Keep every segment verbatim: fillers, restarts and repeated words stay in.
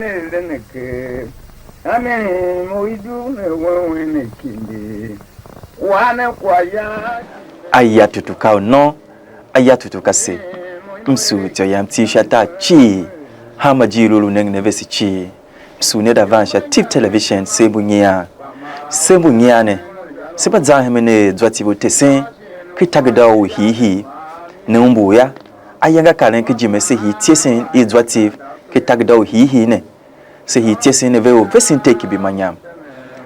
ne le ne ke. Amen. Mo i du ne wen wen ne kindi. Wa ne kwa ya. Aya tutu ka u nô, aya tutu ka se. M sugh ityô yam tiv sha tar cii, hanma ijiir u lu nengen a vese cii. M sugh ne da van sha Tiv Television, se mbu nyian. Se mbu nyian ne, se mba zan hemen er zwa Tiv u tesen ken tageda u hiihii. Ne umbur yô, ayange a karen ken ijime se hii ityesen i zwa Tiv ken tageda u hiihii ne. Se hii ityesen ne ve u vesen Ter Kimbi Manyam.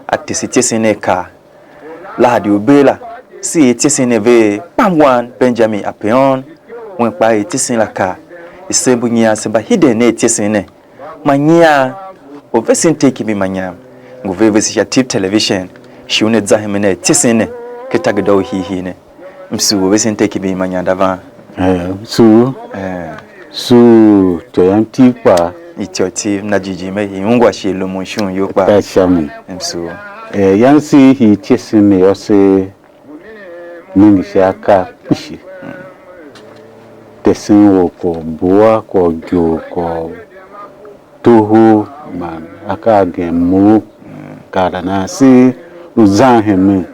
A tese ityesen ne akaa. Lahadi u bee la, se er ityesen ne ve kpam wan Benjamin Apeon, un kpaa er ityesen la akaa. Se mbu nyian se mba hiden ne ityesen ne. Man nyian u vesen Ter Kimbi Manyam ngu ve vese sha Tiv Television, shi una za hemen a ityesen ne ken tageda u hiihii ne. M sugh u vesen Ter Kimbi Manyam da van. Eh, m sugh. Eh. Sugh ityô yam Tiv kpaa. Ityô Tiv na jighjigh me, i ungwa shi i lumun shon iyol kpaa. Ka sha mi. M sugh. Eh, yam se hii ityesen ne yô, se nenge sha akaa kpishi. Tesen or kwagh u bua, kwagh u gor, kwagh u toho, man akaa agen mough, kar nahan se lu zan hemen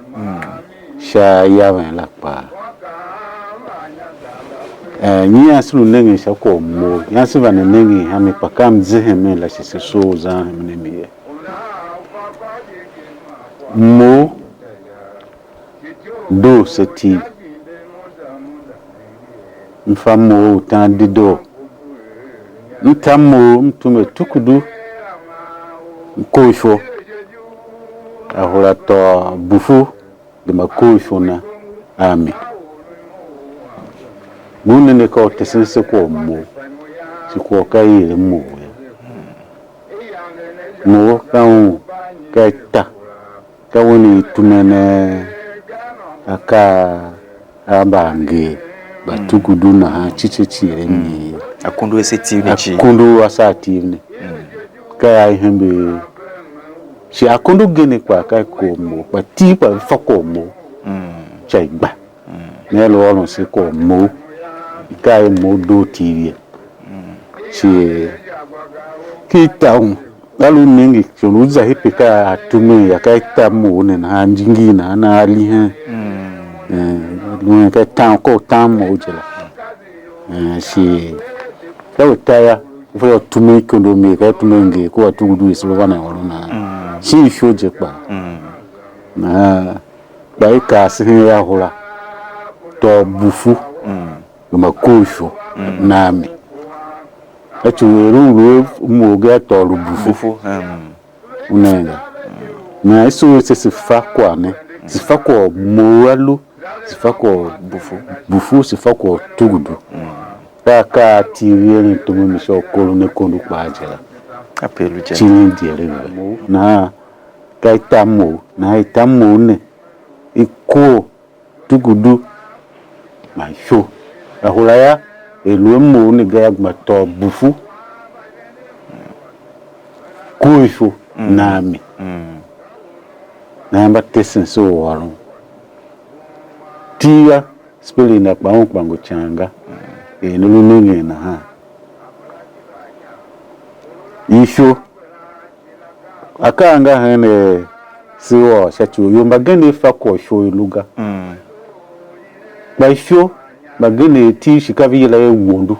sha yaven la kpaa. Eh, nyian se lu nengen sha kwagh u mough, yam se vande nengen a mi, kpa ka m ze hemen la shi se soo u zan hemen a mi ye. Mough doo se Tiv. M fa mough u tan dedoo. M ta mough, m tume tukudu, m kor ifo, a hura tôô bufu, gema kor ifo na a mi. Ngun ne ne ka u tesen se kwagh u mough, shi kwagh ka i er a mough yô. Mough ka un, ka i ta. Ka wen i tumen, eh, akaa a mbanger mba tukudu nahan, cice cii er a mi ye. Akundu ase Tiv ne cii. Akundu ase a Tiv ne. Ka a i hembe, shi akundu gen kpaa ka i kor mough, kpa Tiv kpaa ve fa kor mough. Ca i gba. Ne lu ôron se kwagh u mough, i kaa er mough doo Tiv ye. Shi ki i ta un, a lu nenge, shon u za hepe ka a tumen ya, ka i ta mough ne nahan, jingir nahan a li hen. Eh, lu hen ka i tan, ka u tan mough je la. Eh, shi ka u ta ya, u fa yô, tumen ikondo mer, ka i tumen nger, kua tukudu i se lu van a ôron nahan. Shin ifo je kpaa. Nahan Kpa i kaa se hen ahura, tôô bufu, gema kor ifo, na a mi. A ci u er un lu a mough ga, a tôô lu bufu. Bufu, um, u nenge. Nahan i sugh se, se fa kwagh ne, se fa kwagh u mough a lu, se fa kwagh u bufu, bufu, se fa kwagh u tugudu. Ka akaa a Tiv eren tom a mi sha u koron akondo kpaa je la. Kape lu je. Cinin diere ve. Nahan ka i ta mough, nahan i ta mough ne, i kor tugudu man ifo. Ahura yô, er lu a mough ne ga yô, gema tôô bufu, kor ifo, na a mi. Nahan mba tesen se u ôron. Tiv yô, spirit na kpa un kpa ngu ican ga, er ne lu nengen nahan. Ifo, akaa nga hen er se ôr sha ci u ior mbagenev fa kwagh u ifo i lu ga. Kpa ifo, mbagenev Tiv shi ka ve yila er wondu.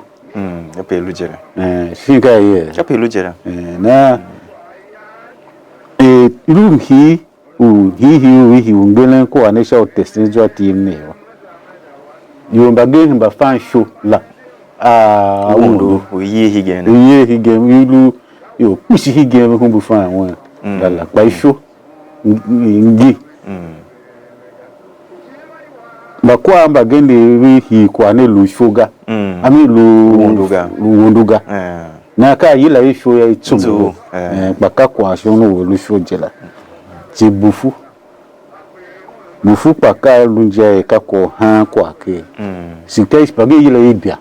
Kape i lu je la. Eh, shin ka ye? Kape i lu je la. Eh, na, eh, i lu mhii u hiihii u i hii u ngeren kua ne sha u tesen zwa Tiv ne yô. Ior mbagenev mba fan isho la, a wundu, u i yer hegen, u i yer hegen, i lu ior kpishi hegen ve hembe fan wen la la, kpa isho ngi. Mbakwagh mbagenev ve hii kwagh ne lu isho ga, a mi lu wundu ga. Lu wundu ga. Nahan ka a yila isho ya i tsunguru. Eh, kpa ka kwagh shon u a lu isho je la. Shi bufu. Bufu kpa ka lu inja er ka kwagh u haan kwagh ker. Shi ka mbagenev yila er ibya.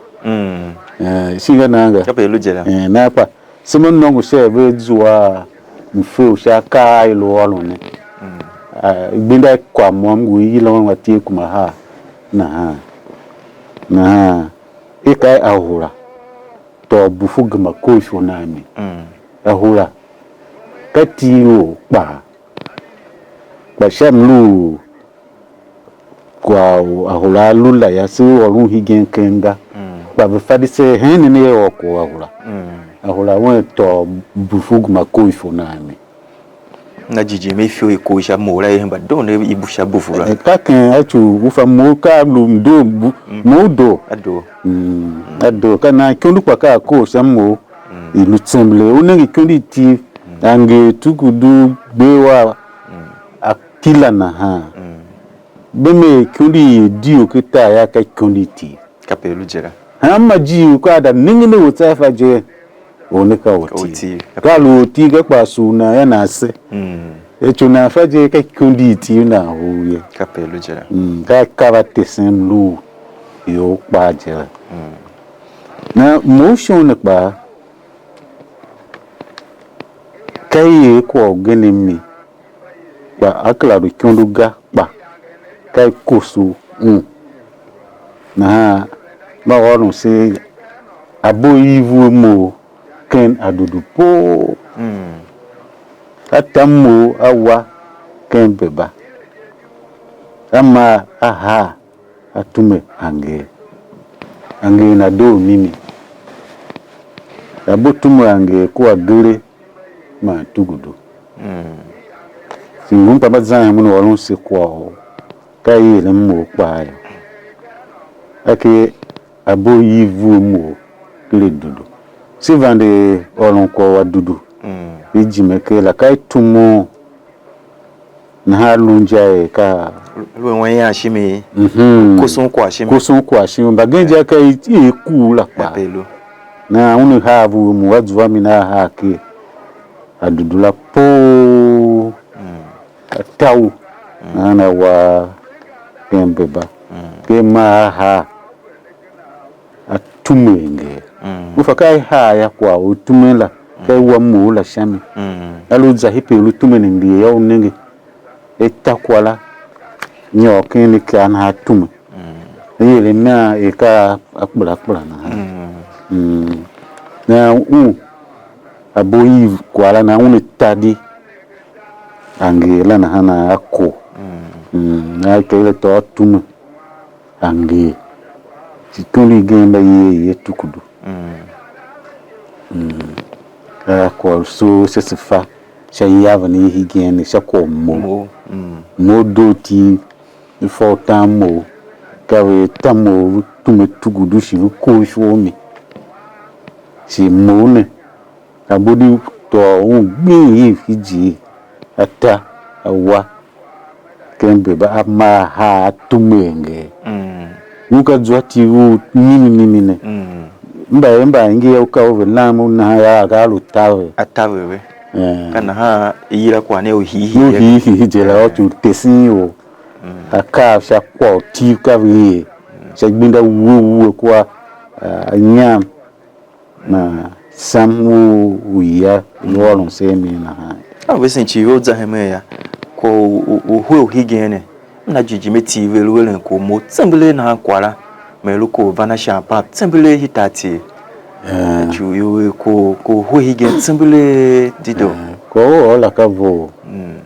Eh, shin ka nan ga? Kape i lu je la. Eh, nahan kpa se me nôngo sha er ve zua mfe u sha akaa a i lu ôron ne. Ah, igbenda i kwagh môm ngu i yila un a Ter Kumahar nahan. Nahan i ka a hura. Tôô bufu gema kor ishon a mi. ahura, ka iti i or kpaa. Kpa sha mlu u kwagh u ahura a lu la yô, se ôron hegen keng ga. Kpa ve Fadisei, hen ne ne ôr kwagh u ahura? Ahura wen tôô bufu gema kor ifo na a mi. Na jighjigh me ifyo i kor sha mough la, i hemba doo ne i bu sha bufu la. Eh, ka ken a ci u u fa mough, ka a lu mdoo bu, mough doo. A doo. Mm, a doo. Ka nan ikondo kpa ka a kor sha mough, i lu tsembelee. U nenge ikondo i Tiv, a nger tukudu gbe wa a kila nahan. Be me ikondo i Tiv ken tar yô, ka ikondo i Tiv. Kape i lu je la. Hanma jighjigh u ka da nenge ne u tsa fa je, or ne ka Ortiv. Ortiv. Ka lu Ortiv ga kpa sugh nan yô, nan se. Mm. Eco nan fa je ka ikondo i Tiv nan huu ye. Kape i lu je la. Mm. Ka ka va tesen lu ior kpaa je la. Mm. Na motion ne kpaa, ka i er kwagh ugen a mi, kpa a kera lu ikondo ga, kpa ka i koso un. Nahan mba ôron se abo i vue mough ken Adudu poo. Mm. A ta mough a wa ken Beba. A maa a haa, a tume anger. Anger na doo mimi. A bo tume anger kua gere man tugudu. Mm. Shi ngun kpa mba zan hemen u ôron se kwagh u ka i eren mough kpaa yô. A ke abo i vue mough ken Adudu. Se vande ôron kwagh u Adudu. Mm. I jime ker la, ka i tumon nahan lu inja er ka Lu wen yan shimi, mhm, koson kwagh shimi. Koson kwagh shimi. Mbagenev je ka i, i kur la kpaa. Kape i lu. Nahan un haa vue mough, a zua mi nahan haa ker Adudu la poo. Mm. A ta u. Mm. Nahan a wa ken Beba. Mm. Ker maa a haa, a tume anger. Mm. U fa ka i haa yô, kwagh u tumen la, ka i wa mough la sha mi. Mm. A lu za hide u lu tumen anger yô, u nenge, i ta kwagh la, nyôr ken ikar nahan tume. Mm. I er a nan er ka akpera akpera nahan. Mm. Mm. Nahan un a bo i kwagh la, nahan un a ta di anger la nahan a ko. Mm. Mm. Nahan ikegh la tôô tume anger. Shi ikondo igen mba ye ye tukudu. Mm. Mm. A kwagh u soo se, se fa sha yaven i hegen ne, sha kwagh u mo. Mo. Mm. Mo doo ti, i fa u tan mo, ka ve ta mo, ve tume tugudu shi ve kor ishor mi. Shi mo ne, a bo di tôô un gbing iv ki ijiir, a ta, a wa ken Beba, a maa haa, a tume anger. Mm. Un ka zwa ti u mimi mimi ne. Mm. Mba er mba ingi u ka u ve lam u nahan yô, a ga a lu taver. A taver ve. Eh. Ka nahan i yila kwagh ne u hiihii. U hiihii je la, a tu tesen ior. Mm. A kav sha kwagh u Tiv ka ve er. Mm. Sha gbenda wue wue kua, ah, nyam. Na sam u, u ya, lu ôron se a mi nahan. A vesen cii ve u za hemen yô, kwagh u, u, u hwe u hegen ne, m na jighjigh me Tiv ve lu eren kwagh u mo tsembelee nahan kwagh la, me lu kwagh u van a sha apab tsembelee hitatir. Eh. Ci u ior kwagh, kwagh u hwe hegen tsembelee dedoo. Eh, kwagh u ôr la ka vough. Mm.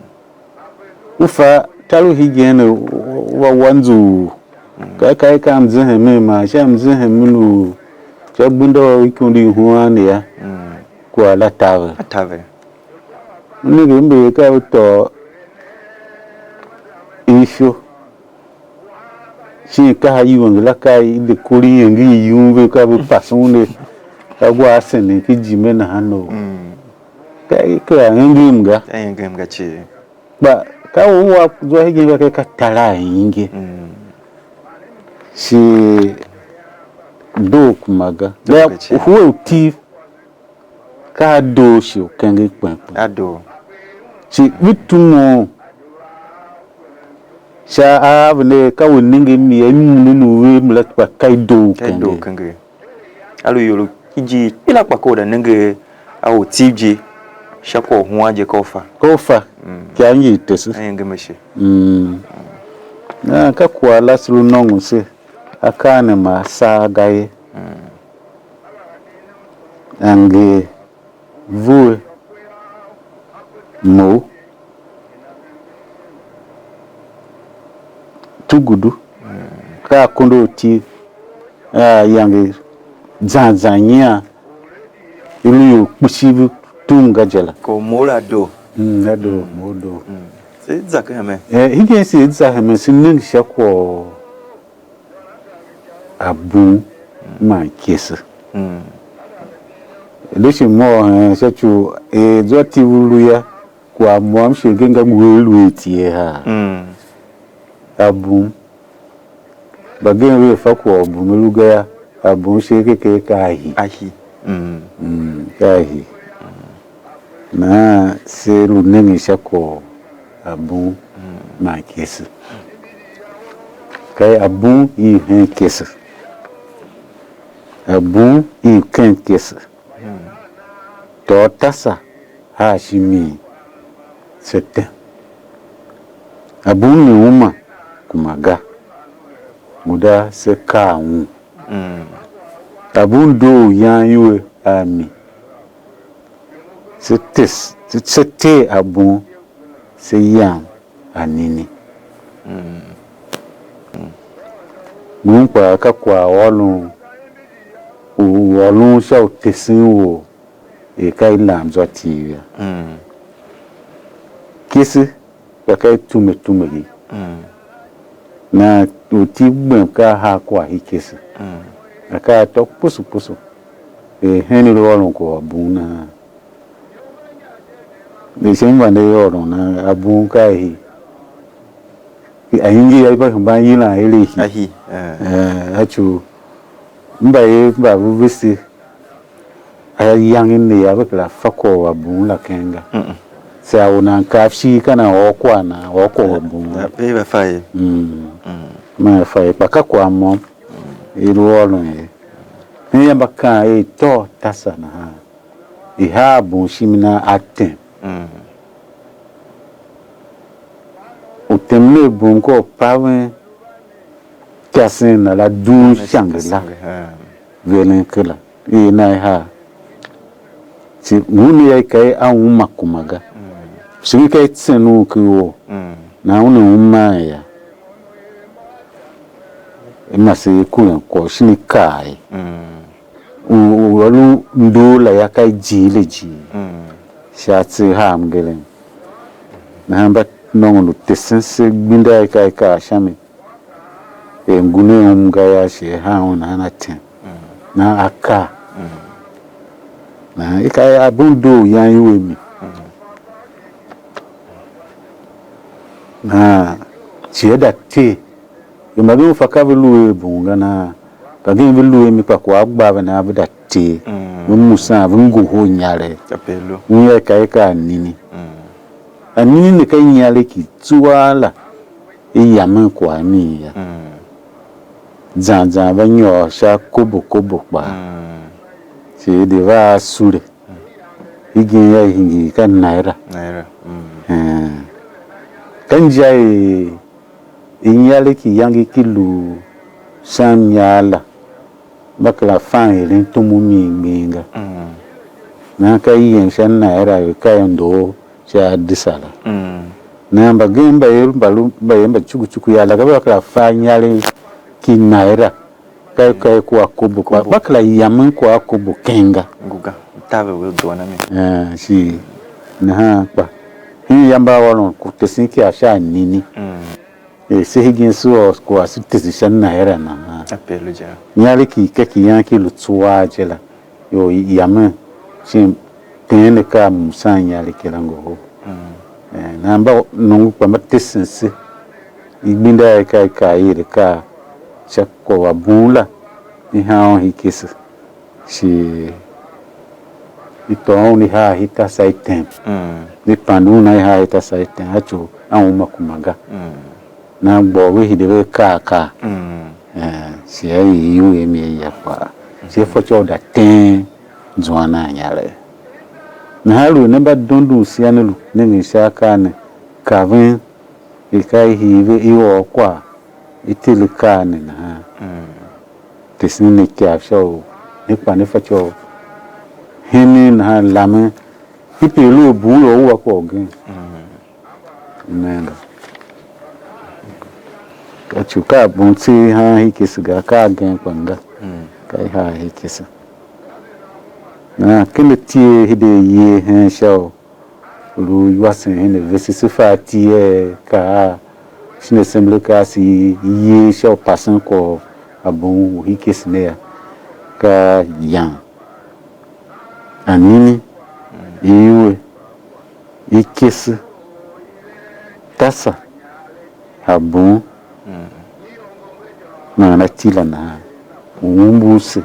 U fa tar u hegen ne, u va wa nzughul. Ka, ka i ka mzehemen man sha mzehemen u sha gbenda u ikondo i huan ne yô, mm, kwagh la taver. A taver. M nenge mbe ka ve tôô isho, shin ka ha iwenge la, ka i de kor iwenge i yum ve, ka ve pasen ne, ka gwa asenen ki jime nahan o. Mm. Ka i kera engem ga. Ka engem ga cii. Kpa ka u a zwa hegen va ker ka tar a inge. Mm. Shi doo kuma ga. Doo ga cii. Hue u Tiv, ka a doo shi u kenger kpen kpen. A doo. Shi vi tumon sha a ave ne, ka we nenge mi a, i munu nu ve mla, kpa ka i doo u kenger. Ka i doo u kenger. A lu ior u kijiir kpila kpa ka u da nenge a u Tiv je sha kwagh u huan je, ka u fa. Ka u fa. Mm. Ki a ngi tese. A engem ashe. Mm. Na ka kwagh la se lu nôngon se, akaa ne ma a saa ga ye. Mm. Ange vue Mou, Tugudu, ka akondo u iti a iyange zan zan nyian, i lu ior kpishi ve tum ga je la. Ko mo la do. Mm, a doo, mo doo. Mm. Se za ke hemen. Eh, hingen se za hemen, se nenge sha kwagh u Abum man Ikese. Mm. De shi mô hen sha ci u er zwa ti u lu yô, kwagh môm shi ge nga ngu a lu a tie haa. Mm. Abum. Mbagenev ve fa kwagh u Abum lu ga yô, Abum shi ke ke ka Ahi. Ahi. Mm. Mm, ka Ahi. Nahan se lu nengen sha kwagh u Abum man Ikese. Ka Abum i hen Ikese. Abum i ken Ikese. Tôô tasa haa shimi se tem. Abum ne uma kuma ga, guda se kaa un. Mm. Abum doo u yan iwer a mi. Se te, se, se tee Abum, se yam Anini. Mm. Ngun kpaa ka kwaghôron u ôron sha u tesen or er ka i lam zwa tiv yô. Mm. Ikese kpa ka i tume tume ye. Mm. Na u tiv gbem ka a haa kwagh Ikese. Mm. A ka a tô kpusu kpusu. Er hen i lu ôron kwagh u Abum nahan. Sha m vande i ôron a Abum ka Ahi. Aingi yô, i va hemban yilan er Ahi. Ahi, eh. Eh, a ci u mbayev mba ve vese ayange ne yô, ve kera fa kwagh u Abum la keng ga. Mm-mm. Saa u nan kav shighe ka nan ôr kwagh nan ôr kwagh u Abum la. Ve va fa ye. Mm. Mm. Man fa ye, kpa ka kwagh môm i lu ôron ye. Hen ya mba kaan er i tôô tasa nahan. I haa Abum shimi na a tem. Mm. U tem ne Abum ka u paven ikasen na la dughun ishange la, veren kera, i na i haa. Shi ngun ne yô, i ka a uma kuma ga. Mm. Shi i ka i tsen u ki wou. Mm. Nahan una uma ya. I mase i kuren kwagh shin i kaa ye. Mm. U, u a lu ndor la yô, ka i jighilejigh. Mm. Sha tser haa mngerem. Nahan mba nôngon u tesen se gbenda i ka i kaa sha mi. Er ngun a um ga yô, shi a haa un nahan a tem. Mm. Nahan a kaa. Mm. Nahan i ka Abum doo u yan iwer mi. Mm. Nahan shi a da tee. Ior mbagenev fa ka ve lu a Abum ga nahan, mbagenev ve lu a mi kpa kwagh a gba ve nahan ve da tee, mm, ve musan, ve ngohol inyaregh. Kape lu. Un yô, i ka i ka Anini. Mm. Anini ne ka inyaregh ki tsuaa la, i yamen kwagh a mi yô. Mm. Zan zan va nyôr sha kobo kobo kpaa. Mm. Shi i de va a sule. Hegen yô, i hingir ka naira. Naira. Mm. Eh. Ka inja i, i inyaregh ki iyange ki lu sha mnyar la, mba kera fan eren tom u mi ngbing ga. Mm. Nahan ka i yem sha naira, ve ka i ndor sha adisa la. Mm. Nahan mbagenev mba er mba lu, mba er mba cuku cuku yô, la ka ve kera fa inyaregh ki naira. Ka i, ka i kua kobo kpa, kobo, kpa kera yamen kua kobo keng ga. Ngu ga, taver we doo na mi. Eh, shi nahan kpa. Hen ya mba ôron ku tesen ki a sha Anini. Mm. Eh, se hegen se ôr kwagh se tese sha naira nahan. Ape lu je. Inyaregh ki ka ki yan ki lu tsuaa je la. Ior yamen, shin teen ne ka musan inyaregh kera ngohol. Mm. Eh, nahan mba nongo kpa mba tesen se. I gbenda i ka i kaa i er akaa sha kwagh u Abum la, i haan un Ikese. Shi i tôôn un i haa hitasa i tem. Mm. I pande un a i haa hitasa i tem, a tso a uma kuma ga. Mm. Nahan gbôghol ve hide ve kaa kaa. Mm. Eh, shi a i iwer mi a ya kpaa. Shi a fatyô u da teen zuan a inyaregh. Nahan aluer ne mba dondon sia ne lu nengen sha akaa ne, kaven i ka i hii ve i ôr kwagh i tile akaa ne nahan. Mm. Tesen ne ikav sha u ne kpa ne fatyô u henen nahan lamen Ipe i lu a bugh la, u wa kwagh ugen. Amen ga. Ka ci u ka a bun tseegh han hikese ga, ka a gen kpa nga. Ka i haa hikese. Nahan ken atie hide ye hen sha u lu iwasen hen a vese, se fa atie a ka a shin Assembly ka ase i ye sha u pasen kwagh u a bun u hikese ne ya, ka yan. Anini, iwe, ikese, tasa, abun, man atila nahan, u umbur se,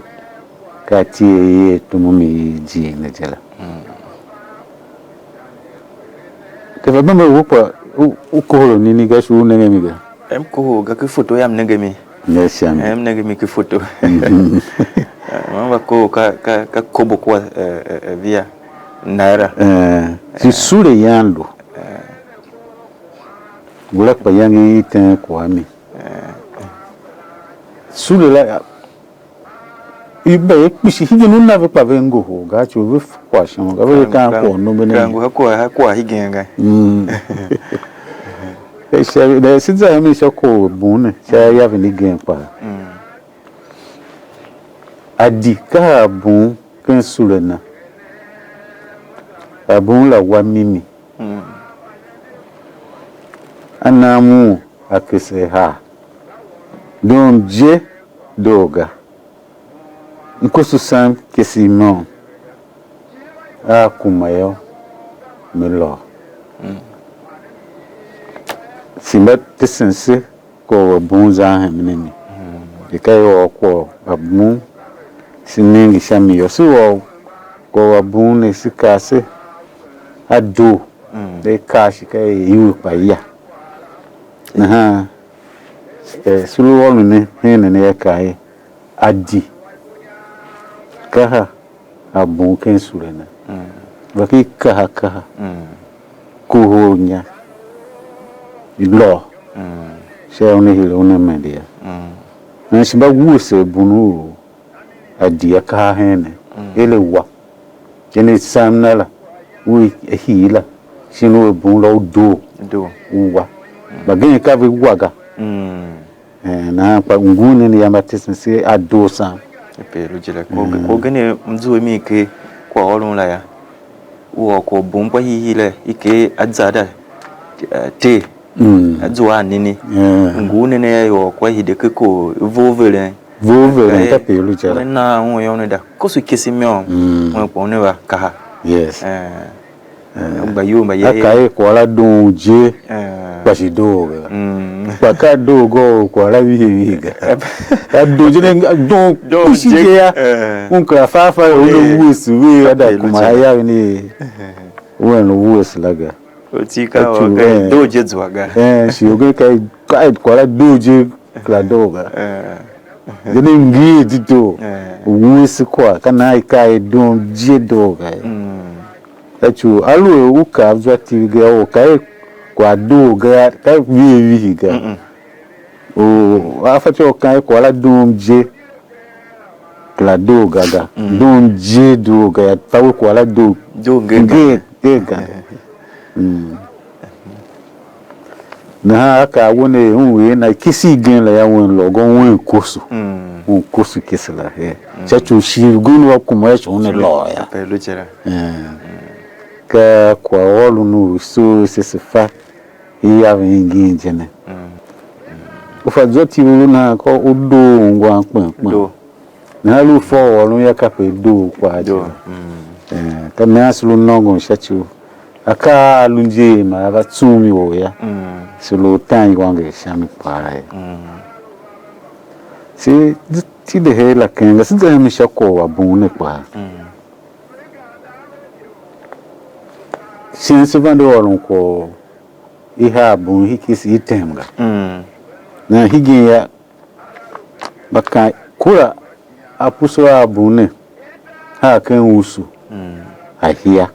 ka ati i i er tumum i i jighjigh ne je la. Teva bembe u kpa u, u kohol a nini ga shi u nenge mi ga. Em kohol ga ki foto yam nenge mi. Ne sha mi. Em nenge mi ki foto. Man va kohol ka, ka, ka kobo kua, eh, eh, eh, via naira. Eh, si sule yan lu. Ngula kpa yange i ten kwagh mi. Sule la, i ba ye kpishi hingen u na ve kpa ve ngohol ga, ci u ve fa kwagh shon ga, ve kan kwagh nombe ne. Kangu ha kwagh, ha kwagh hingen ga. Mm. E sha, ne si za mi sha kwagh u bun ne, sha yaven igen kpa. A di ka a bun ken sule na. A bun la wa mimi. A na mu a kese haa. Dum je doo ga. Mkusu sam kese imôm. A kuma yô, me lôô. Si mba tesen se kwagh u a bun zan hemen a mi. I̱ ka i ôr kwagh u a bun, se nenge sha mi yô. Se ôr kwagh u a bun ne, se kaa se, a doo, de kaa shi ka er iwe kpa ya. Nahan, eh, se lu ôron ne hen ne, ne ya kaa er, a di, kaha a bun ken sule na. Va ki kaha kaha, kohol inya, i lôô, sha una hire una mende yô. Nahan shi mba wuese a bun u a di a kaha hen ne, er a wa. Ken i sam na la, u a hii la, shin u a bun la, u doo, u wa. Mbagenev ka ve wa ga. Eh, nahan kpa ngun nen ya mba tesen se a doo sam. Pe lu je la. Ko, ko gen m zua mi ke kwaghôron la ya. U ôr kwagh u bum kwa hiihii la, i ke a za da, eh, te, a zua a nini. Ngun nen ya i ôr kwa hide ke ko i vough veren. Vough veren, ka pe lu je la. Ne na un yô, ne da koso kese môm, un kpa una va kaha. Yes. Eh. Gba iyol mba a ye. Ka er kwagh la doon je, kpa shi doo ga. Kpa ka doo ga u kwagh la vihi vihi ga. Ka doo je ne, doon kpishi je ya. Un kera fa fa er una wuese ve, a da kuma a yav ne. Wen lu wuese la ga. Oti ka wa ga doo je zua ga. Eh, shi u ga ka, ka kwagh la doo je kera doo ga. Je ne ngir dedoo. Wuese kwagh, ka nan i kaa er doon je doo ga. Ka ci u aluer u kav zwa Tiv ga, u ka er kwagh doo ga, ka vihi vihi ga. U a fatyô u kan er kwagh la doom je, kera doo ga ga. Doom je doo ga, ya fa we kwagh la doo nger nger ga. Nahan a kaa a wen er un er na ikese igen la ya, wen lôghô, wen koso. Un koso ikese la her. Sha ci u shighe ugen u a kuma yô, shi una lôô yô. Pe lu je la. Eh. Ka kwaghôron u i soo se, se fa iyav i ngin je ne. U fa zwa Tiv u lu nahan, ka u doo ungwan kpen kpen. Nahan lu fa u ôron yô, kape i doo kpaa je. Eh, ka nahan se lu nôngon sha ci u akaa a lu njer man a va tsum ior yô, se lu tan iwanger sha mi kpaa yô. Se tile her la kenge, se za hemen sha kwagh u a bun ne kpaa. Shin se vande ôron kwagh u i haa bun hikisi i tem ga. Nahan hegen yô, mba kan kura apostle a bun ne haa ken usu, a hia.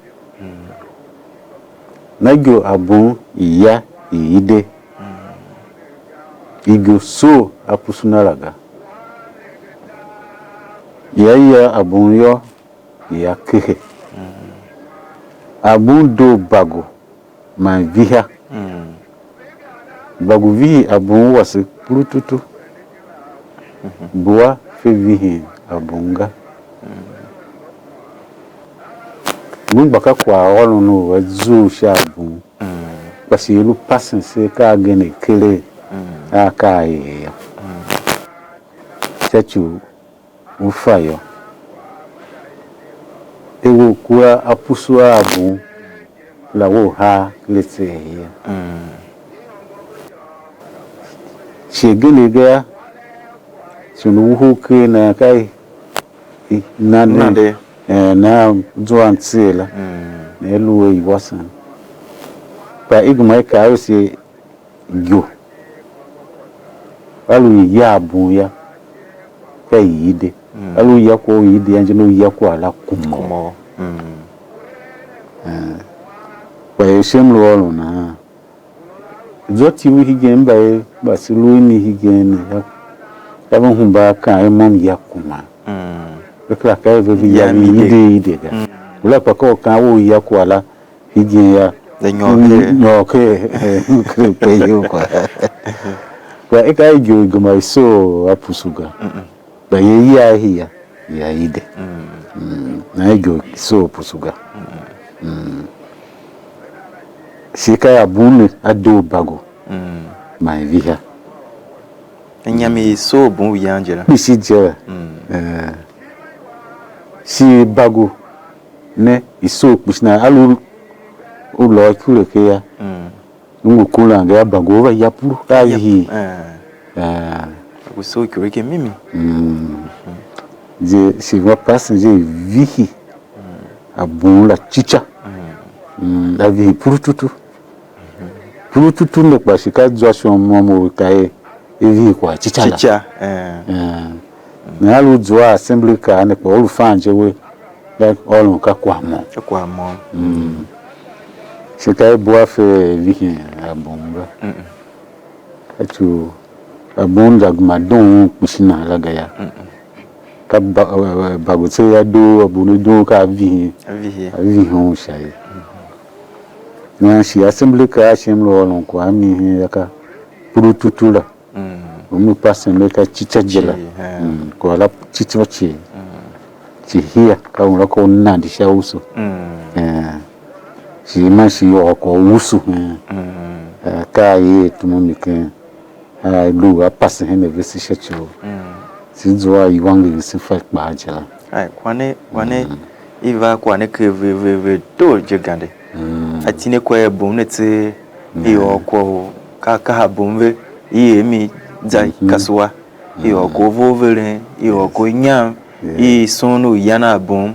Na igo a bun i ya i i de, igo soo apostle na la ga. Ya ya a bun yô, ia kehe. Abun doo bago man viha. Bago vihi abun wase kpurututu. Bua fe vihin abun ga. Ngun gba ka kwaghôron u a zough sha abun, kpa shi i lu pasen se ka agenev keregh a ka a er yô. Sha ci u u fa yô, er u kura apusu a abun la, u haa ker a tseegh yô. Shi agenev ga yô, shi u wuhul ker nan ka i, i nande, nande. Eh, nan zua mtser la, ne lu a iwasen. Kpa i gema i kaa a se, igo. A lu i ya abun yô, ka i ide. A lu ya kwagh u ide yô, anjir u ya kwagh la kuma. Kuma. Eh, kpa er shem lu ôron nahan, zwa ti u hegen mba er, mba se lu a mi hegen ne yô, ka ve hemba akaa er mo m ya kuma. Ve kera ka er ve ve ya ve ide ide ga. Ngula kpa ka u kan u ya kwagh la, hegen yô, nyôr ker, nyôr ker, ker pe iyol kwagh. Kpa i ka ior i gema i soo a pusu ga. Kpa ye ya hia, ya ide. Nahan ior i soo pusu ga. Shi ka abun ne a doo bago man viha. Inyam i soo bun u yan je la. Kpishi je la. Eh. Shi bago ne i soo kpishi na, a lu u lôô ikure ke ya. U ngu kuran ga, a bago va ya puru, ka vihi. Eh. Eh. U soo ikure ke mimi. Je, shi va pasen je i vihi abun la cica. A vihi purututu. Purututu ne kpa shi ka zwa shon môm u ka er i vihi kwagh cica la. Cica, eh. Eh. Ne a lu zua assembly car ne kpa u lu fan je we, like, ôron ka kwagh môm. Ka kwagh môm. Shi ka i bua fe vihin abun ga. Ka ci u abun za gema doon kpishi nan la ga yô. Ka ba-, ba-, ba-, bago tse ya doo, abun i doon ka a vihin. A vihi. A vihin u sha ye. Nahan shi assembly car a shi m lu ôron kwagh a mi hen ya ka purututu la. U mi pasen me ka cica je la. Kwagh la cica cii. Shi hia ka u la ka u nande sha usu. Eh, shi man shi yôô kwagh u usu hen. Eh, ka a er tum a mi ken a lu a pase hen a vese sha ci u se zua a iwanger se fa kpaa je la. Ai, kwagh ne, kwagh ne, i va kwagh ne ker ve, ve, ve doo je gande. A tine kwagh er bum ne tseegh, i ôr kwagh u ka, ka ha bum ve, i er mi za kasua, i ôr kwagh u vough veren, i ôr kwagh u inyam, i son u yan a bum,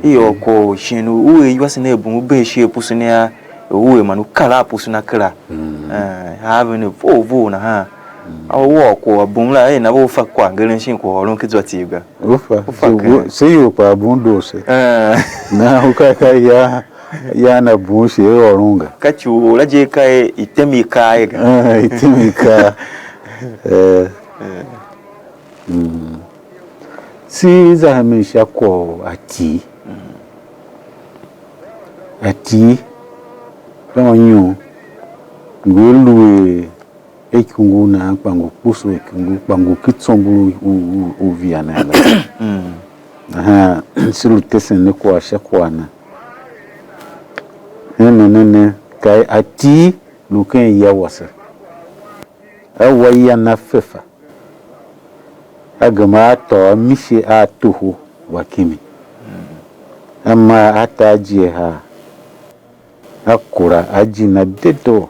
i ôr kwagh u shin u er iwasen a bum u bee shighe pusu ne a, u er man u kar a pusu na kera. Eh, a ven a vough vough nahan. A u ôr kwagh a bum la, er na ve u fa kwagh ngeren shin kwagh u ôron ken zwa Tiv ga. U fa. U fa se, keng. Se ior kpa bun doo se. Eh. Nahan u ka, ka ya, ya na bun shi e ôron ga. Ka ci u la je ka er item i kaa ye ga. Eh, item i kaa. Eh. Mm. Se za hemen sha kwagh u atii. Atii, ka ma nyon, ngu a lu er a ikungu u nan kpa ngu kpusu a ikungu, kpa ngu ki tsombor u, u, u, u via nan la. Nahan se lu tesen ne kwagh sha kwagh na. Hen ne ne ne, ka atii lu ken ya wase. A wa ya na fefa. A gema a tôô mise a toho wa kimi. A maa a ta a jie haa. A kura a jina dedoo,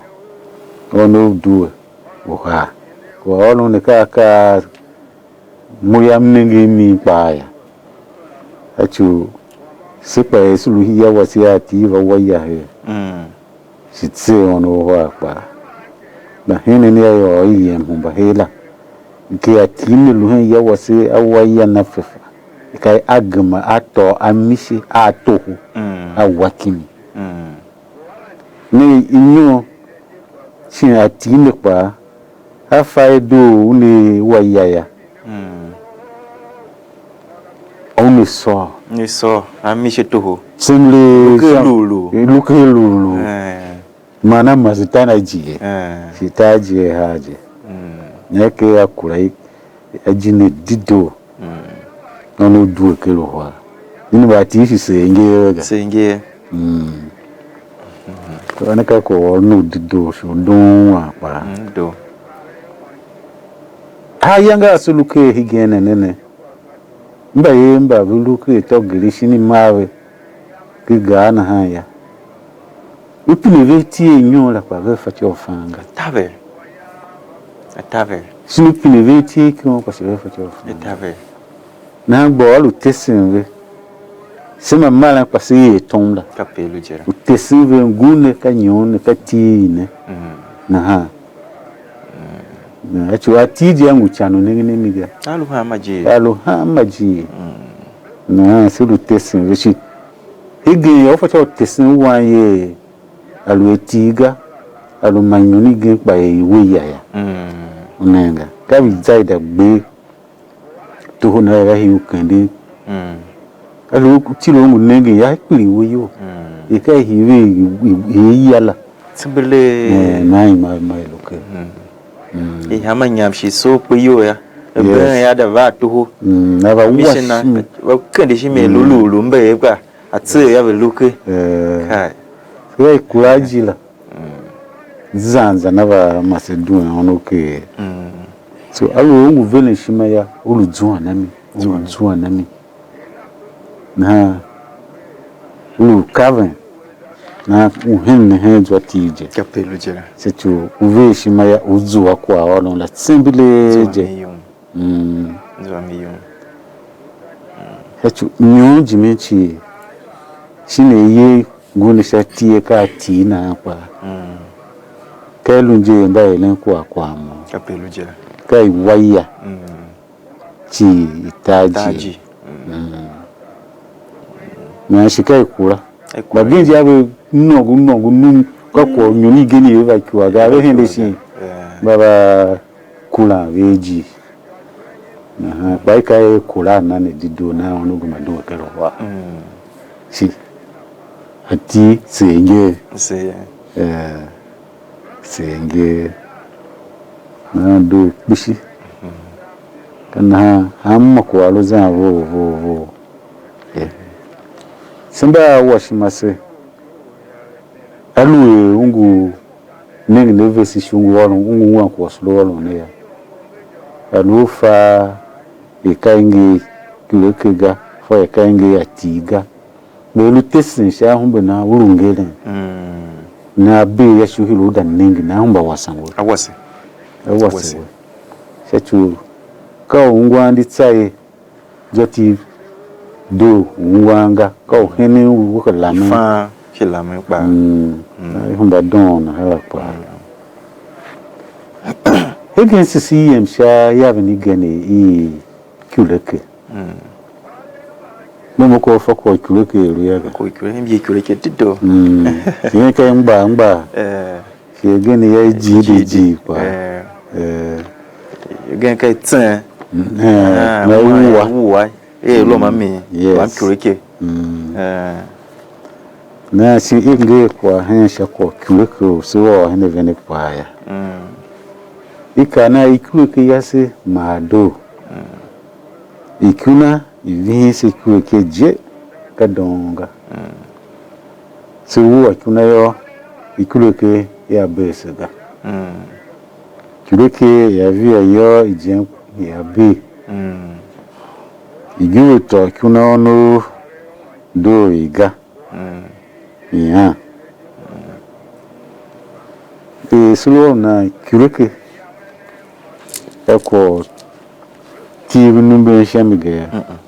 ônov due u haa. Kwaghôron ne ka akaa a mo yam nenge a mi kpaa yô. A ci u se kpa er se lu hia wase a Tiv va wa ya her. Shi tser ônov uhar kpaa. Kpa henen yô, i ôr i yem hemba her la. Ker atii ne lu hen ya wase a wa ya na fefa, ka a gema a tôô a mise a toho, a wa kimi. Ne inyom shin atii ne kpaa, a fa er doo u ne wa ya ya. U ne sôr, Ni sô, a mi shi toho. Tsemle. Lu ken sha lulu. Lu ken lulu. Eh. Man a mase tan a jie. Eh. Shi ta a jie haa je. Mm. Ne ke a kura i, a jine dido. Mm. Non u due ker uhar. Ini ba ti shi se nge ga. Se nge. Mm. So, ne ka ko ôr nu dido shi u doon wan kpaa. Mm, do. Ha yanga a se lu ker hegen ne ne. Mbayev mba ve lu ken atô gere shin i mar ve ken gar nahan yô, u pine ve iti i nyon la, kpa vea fatyô u fan ga. Taver. A taver. Shin u pine ve iti i ikon, kpa se vea fatyô u fan ga. Taver. Nahan gba a lu tesen ve. Se ma maren, kpa se er tom la. Kape lu je la. U tesen ve ngun ne, ka nyon ne, ka iti i ne. Mm. Nahan. Mm. A tsuwa iti je a ngu ican u nengen a mi ga. A lu hanma je. A lu hanma je. Mm. Nahan se lu tesen ve shi. Hegen yô, u fatyô u tesen wanye, a lu a iti ga, a lu ma nyon igen, kpa er i we ya ya. Mm. U nenga. Ka vi za i da gbe. Toho na er a hii u kenden. Mm. A lu u tile u ngu nengen yô, a kpiligh we iyol. Mm. Er ka a hii ve i, i, i ya la. Tsimbilee. Eh, nahan i ma, ma i lu ken. Mm. Mm. I hanma nyam shi soo kpe iyol yô. Yes. Been yô, a da va a toho. Mm, a va wa shimi. Va kende shimi lu, mm, lu, lu mbe ye kpa a tser yô, ve lu ke. Eh. Kai. Ve i kura a jila. Mm. Zan zan a va Masedonia ono ker. Mm. So, a lu u ngu veren ishima yô, u lu zuan a mi, u lu zuan a mi. Nahan u lu kaven, nahan u hen ne hen zwa Tiv je. Kape lu je la. Se tu u ver ishima yô, u zua kwaghôron la tsembelee je. Zua mi yum. Mm. Zua mi yum. Sha ci u nyon jimin cii, shin er ye ngun ne sha iti ye, ka a tii nahan kpaa. Mm. Ka i lu je er mba eren kwagh kwagh mo. Kape lu je la. Ka i wa ya. Mm. Cii i tar je. Tar je. Mm. Mm. Nahan shi ka i kura. Mbagenev je a ve nôngo nôngo num, ka kwagh u nyon igen i ve va ikua ga, a ve hende shin, va va kuran ve ijir. Nahan kpa i ka er kura a na ne dedoo, nahan un u gema due ker uhar. Mm. Shi a ti seer ngee. Seer. Eh, seer ngee. Nahan doo kpishi. Mm. Ka nahan hanma kwagh lu zan vough vough vough. Eh. Se mba a wa ishima se, aluer u ngu nengen a vese shi u ngu ôron, u ngu wan kwagh u sule ôron ne yô, a lu u fa er ka i nger ikureke ga, fa er ka i nger atii ga, kpa u lu tesen sha ahumbe nan, u lu ngeren. Mm. Nan a bee yô, shi u hire u da nenge, nan hemba wasen we. A wase. A wase we. Sha ci u ka u ungwan di tsa ye, zwa ti doo u ungwan ga, ka u henen u we ka lamen. Fan shi lamen kpaa. Mm. Mm. I hemba doon nahan la kpaa. Mm. Hegen se se yem sha yaven igen i ikureke. Mm. Mo mo ko fa kwagh u ikureke i lu ya ga. Kwagh u ikureke, m ye ikureke dedoo. Mm. Shi ken ka mgbar mgbar. Eh. Shi hegen ya i jii di jii kpaa. Eh. Eh. Hegen ka i tsen. Mm, eh, ah, na ma wua. Wua. Eh, lo ma mi. Yes. Kwagh u ikureke. Mm. Eh. Na shi i nger kwagh hen sha kwagh u ikureke u se ôr hen a vende kpaa ya. Mm. I kaa nan ikureke yase maa doo. Mm. Ikuna i vihin se ikureke je, ka doon ga. Mm. Se wua ikuna yô, ikureke ia bee se ga. Mm. Ikureke ia via yô, ijen ia bee. Mm. Igur i tôô ikuna ônov doo i ga. Mm. Ihan. Er se lu ôron nan ikureke, ka kwagh u tiv numben sha mi ga yô. Mm-mm.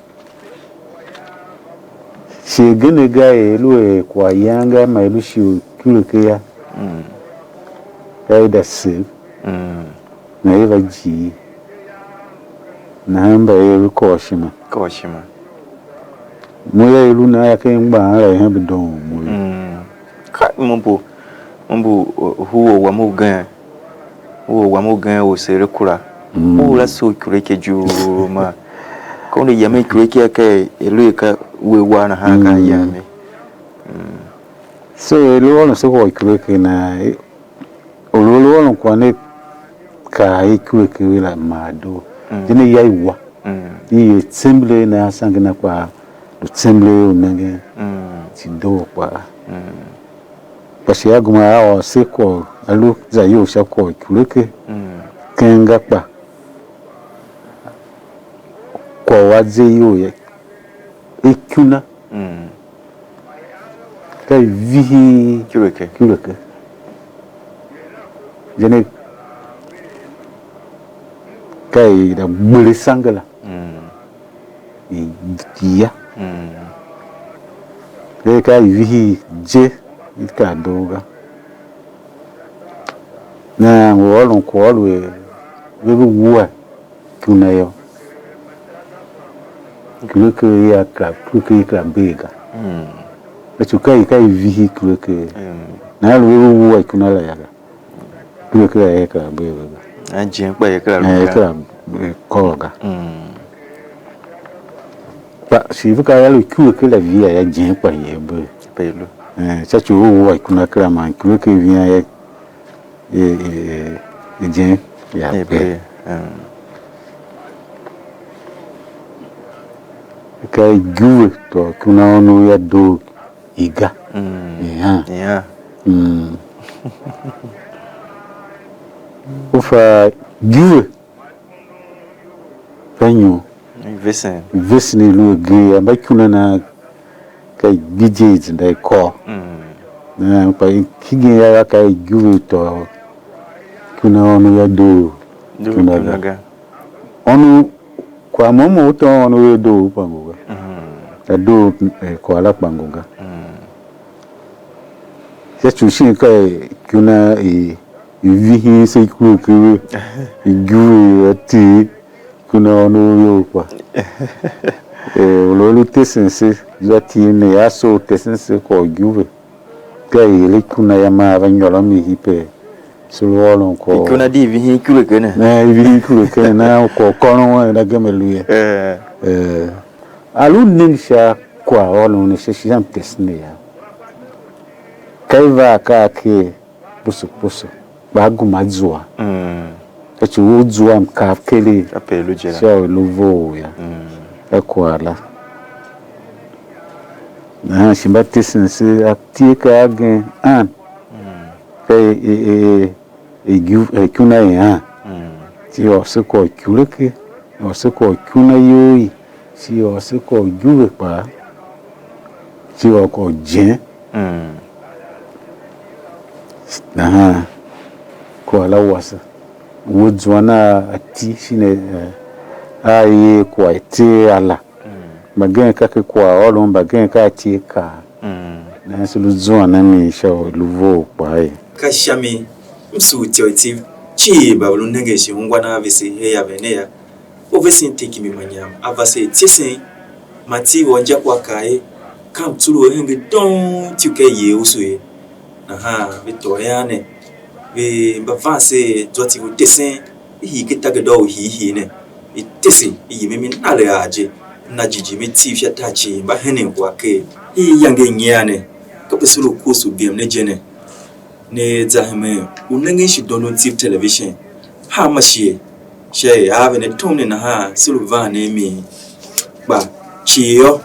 Shi agen a ga er i lu er kwaghyan ga, man i lu shighe u ikureke yô, mm, ka i da sev. Mm. Nahan i va jii. Nahan mba er ve kôr ishima. Kôr ishima. Mo yô, i lu nan yô, ken mgbaan la, i hembe doon mo ye. Mm. Ka mo mbu, mo mbu, uh, hua wam ugen. Hua wam ugen u se ere kura. Mm. U la soo ikureke juu ma. Ka u ne yamen ikureke a ka i lu ka we wa nahan ka yam ye. So i lu ôron se kwagh u ikureke na, u lu lu ôron kwagh ne, kaa ikureke la maa doo. Je ne ya i wa. I er tsembelee na, a sange na kpaa lu tsembelee u nengen shi doo kpaa. Kpa shi a gema a ôr se kwagh, a lu za iyol sha kwagh u ikureke ken ga, kpa kwagh u a ze iyol ye, ikuna ka i vihi ikureke. Je ne ka i da gbere sange la. I ya. Ve ka i vihi je, i ka doo ga. Nahan ngu ôron kwagh lu er ve ve wua ikuna yô, ikureke ia kera, ikureke ia kera bee ga. Ve tsu ka i ka i vihi ikureke. Nahan lu ve ve wua ikuna la ya ga. Ikureke la ia kera bee ve ga. A jen kpa ia kera lu Eh, ga. Kera eh, kôr ga. Kpa shi ve ka ya lu ikureke la via ya jen kpa ia bee. Pe lu. Eh, sha ci u wua ikuna kera man ikureke i vian ya e, e, e, e jen ya Ia pe. Pe. Ka ijuwe to kuna ono ya doo iga. Ihan. Yeah. Mm. U fa ijuwe fa nyo. Vesen. Vesen i lu agee, amba ikuna na ka i gbi je i zenda i kôr. Mm. Na kpa i kigen ya ka i ijuwe i tôô ikuna ono ya doo. Doo ikuna ikuna ga. Ga. Ono kwagh mo mo u tôô ono ya doo u kpango ga. Mm. A doo eh, kwagh la kpango ga. Mm. Sha ci u shin ka ikuna i i vihin se ikureke ve, ijuwe a ti, ikuna ono u iyol kpa. Eh, u lu lu tesen se, za ti ne, a soo u tesen se kwagh u ijuwe. Ka i er ikuna ya maa va nyôron mi hii pe, se lu ôron kwagh. Ikuna di i vihin ikureke ne. Ne, i vihin ikureke ne, na kwagh u kôron wen na gema lu ye. Eh. Eh. A lu nenge sha kwagh ôron ne sha sha mtesen ne ya. Ka i va akaa ker kpusu kpusu, kpa a gema a zua. Mm. Ka ci u zua mkav keregh Ka pe lu je la. Sha u lu vough yô. Mm. Ka kwagh la. Nahan shi mba tesen se a tie ka agen an. Mm. Ka e, e, e, e, e, ikuna i an. Mm. Shi ôr se kwagh u ikureke, ôr se kwagh u ikuna iyol i, shi ôr se kwagh u ijuwe kpaa, shi ôr kwagh u jen. Mm. Nahan kwagh la wase. We zuan a ati shin a, a er kwagh i tser a la. Mm. Mbagenev ka ken kwaghôron, mbagenev ka ati a kaa. Mm. Nahan se lu zuan a mi sha u lu vough kpaa ye. Ka sha mi, m sugh ityô i Tiv cii mba ve lu nengen shi ungwan a vese her a vene yô. U vesen tiki mi manyam a va se ityesen, man Tiv u injakwagh kaa er, ka mtsulu u henge doon Tiv ken iyegh usu ye. Nahan ve tôô ian ne, ve mba van se zwa Tiv u tesen, ve hii ken tagedoo u hiihii ne, i tese, i yem i mi nale a je, na jighjigh mi Tiv sha tar cii, mba henen kwagh ker. I yange i nyian ne, kape se lu kusu bem ne je ne. Ne za hemen u nengen shi dondon Tiv Television, hanma shighe, sha er a ve ne tom ne nahan se lu van ne a mi. Kpa cii yô,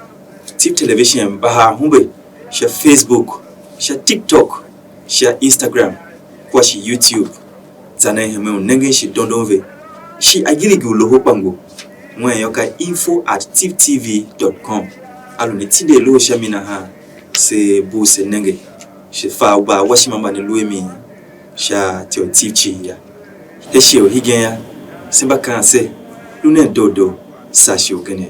Tiv Television mba haa humbe sha Facebook, sha TikTok, sha Instagram, kua shi YouTube. Za nen hemen u nengen shi dondon ve. Shi agiligil u loho kpa ngu. Wen yô ka info at tivtv dot com. A lu ne tindi a loho sha mi nahan, se bugh se nenge. Shi fa u ba awashima mba ne lu a mi sha ityô i Tiv cii ya. Her shighe u hegen yô, se mba kaan ser, lu nen doo doo, saa shighe ugen.